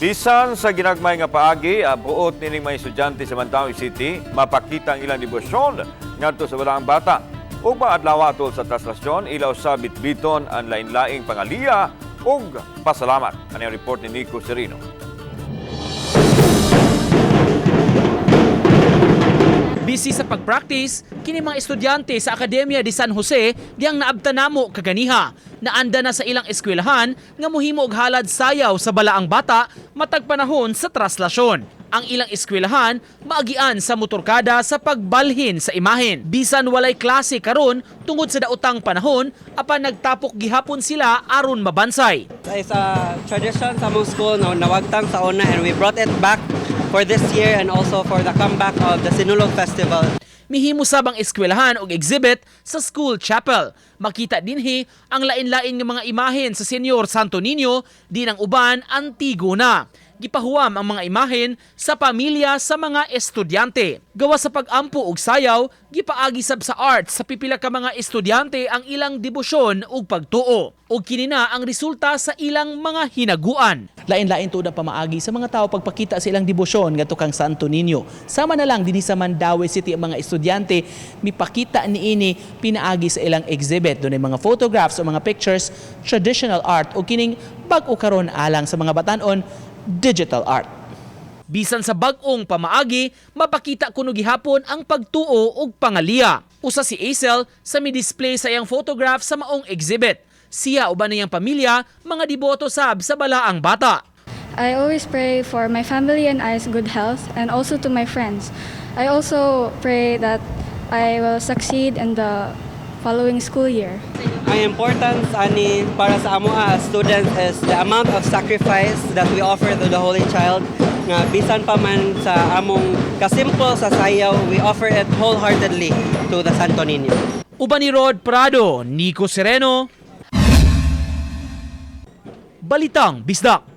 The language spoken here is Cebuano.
Bisan sa ginagmay nga paagi, buot nining mga estudyante sa Mandaue City mapakita ang ilang debosyon ngadto sa Balaang Bata. Ug maadlaw atol sa traslasyon, ilaw sa bitbiton ang lain-laing pangaliya ug pasalamat. Ano ang report ni Nico Serino? Busy sa pag-practice, kini mga estudyante sa Akademya de San Jose diyang naabta namo kaganiha. Naanda na sa ilang eskwelahan nga mohimo og halad sayaw sa Balaang Bata matag panahon sa traslasyon. Ang ilang eskwelahan maagian sa motorkada sa pagbalhin sa imahen. Bisan walay klase karon tungod sa daotang panahon, apan nagtapok gihapon sila aron mabansay. It's a tradition sa among school no, nawagtang sa una, and we brought it back for this year and also for the comeback of the Sinulog Festival. Mihimo sab ang eskwelahan og exhibit sa school chapel. Makita dinhi ang lain-lain nga mga imahen sa Senyor Santo Niño, din ang uban antigo na. Gipahuwam ang mga imahen sa pamilya sa mga estudyante. Gawas sa pag-ampo og sayaw, gipaagi sab sa art sa pipila ka mga estudyante ang ilang debosyon ug pagtuo. Ug kini na ang resulta sa ilang mga hinaguan. Lain-lain tuod ang pamaagi sa mga tao pagpakita sa ilang debosyon ngadto kang Santo Niño. Sama na lang dinhi sa Mandaue City, ang mga estudyante mipakita niini pinaagi sa ilang exhibit. Dunay mga photographs o mga pictures, traditional art o kining bag-o karon alang sa mga batanon, digital art. Bisan sa bag-ong pamaagi, mapakita kuno gihapon ang pagtuo ug pangaliya. Usa si Acel sa mi-display sa iyang photograph sa maong exhibit. Siya uban niyang pamilya, mga deboto sab sa Balaang Bata. I always pray for my family and I's good health and also to my friends. I also pray that I will succeed in the following school year. Ang importance ani para sa amo as students is the amount of sacrifice that we offer to the Holy Child nga bisan pa man sa among kasimple sa sayaw, we offer it wholeheartedly to the Santo Niño. Uban ni Rod Prado, Nico Sereno, Balitang Bisdak.